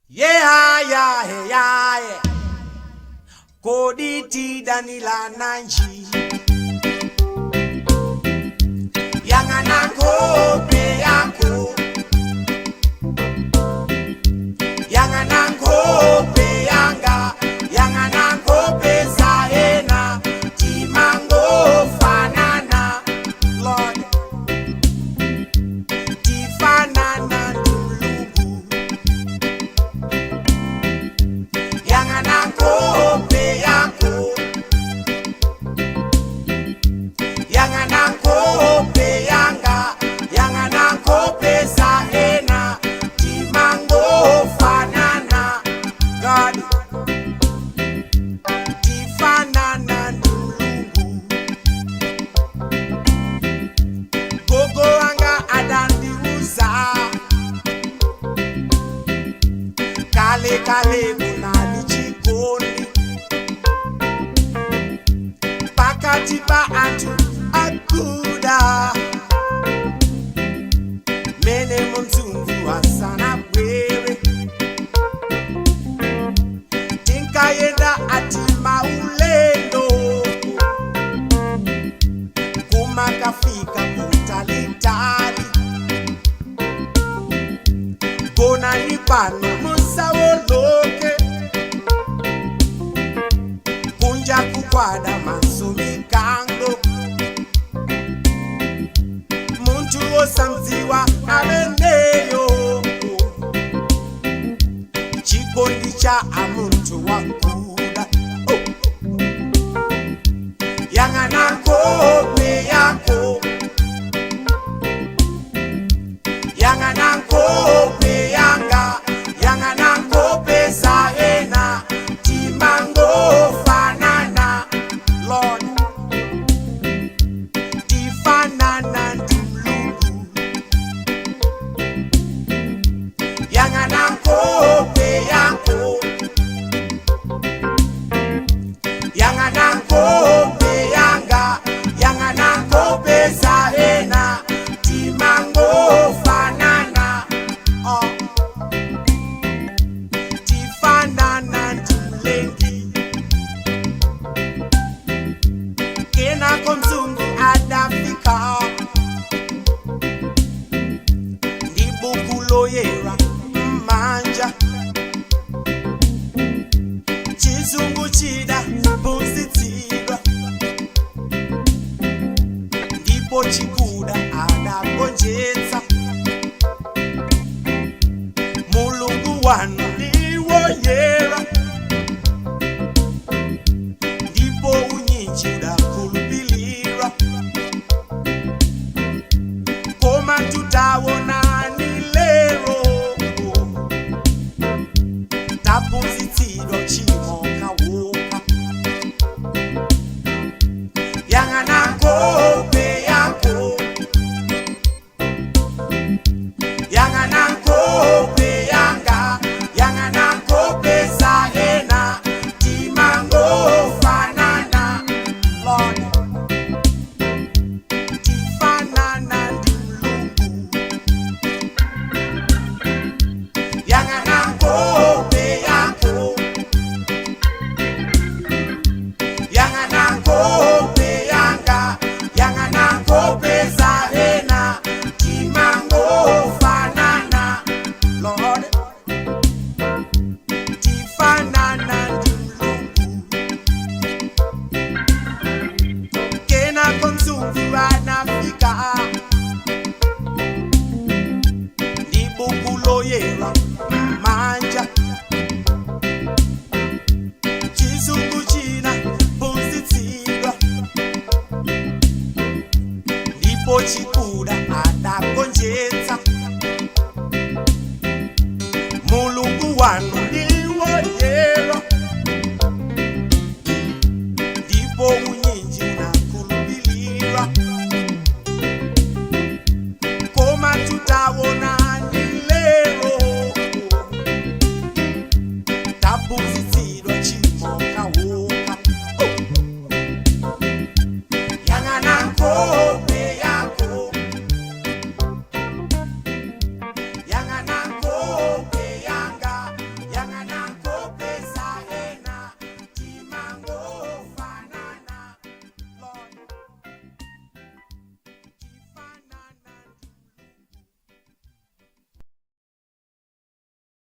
Yeah, yeah, yeah, yeah. Kodi tidanila nanji yang'ana nkhope yako, yang'ana nkhope yanga, yang'ana nkhope za ena, timangofanana. Lord, tifanana ndi Mulungu. Yang'ana nkhope yako, yang'ana nkhope yanga, yang'ana nkhope za ena, timangofanana. God, tifanana ndi Mulungu. Gogo wanga adandiuza kale kale kunali chikondi pakati pa anthu akuda mene mzungu asanabwere, tinkayenda ati maulendo kumakafika kutalitali. Gonani pano musawoloke, kunja kukwada maso mikango, muntu wosamziwa ameneyo, chikondi cha amuntu wakuda, oh. Yang'ana nkhope yako, yang'ana nkhope yanga, yang'ana nkhope za ena, timangofanana. Lord, tifanana ndi Mulungu. Yang'ana nkhope yako, yang'ana nkhope yanga, yang'ana nkhope za ena, timangofanana, oh. Tifanana ndi Mlengi. Kenako mzungu adafika ndi buku loyera mmanja, chizungu chida phunzitsidwa, ndipo chikuda adagonjetsa. Mulungu wanu ndiwoyera, ndipo unyinji udakhulupilira, koma tutaonani lero taphunzitsidwa uchimo kawuka. Yang'ana nkhope yako, yang'ana nkhope yanga, yang'ana nkhope za ena, timangofanana. Lord, tifanana ndi Mulungu. Yang'ana nkhope yako, yang'ana nkhope yanga, yang'ana nkhope za ena, timangofanana. Lord, tifanana ndi Mulungu. Kenako mzungu anafika ndi buku loyera mmanja, chizungu china phunzitsidwa, ndipo chikuda adagonjetsa. Mulungu wanu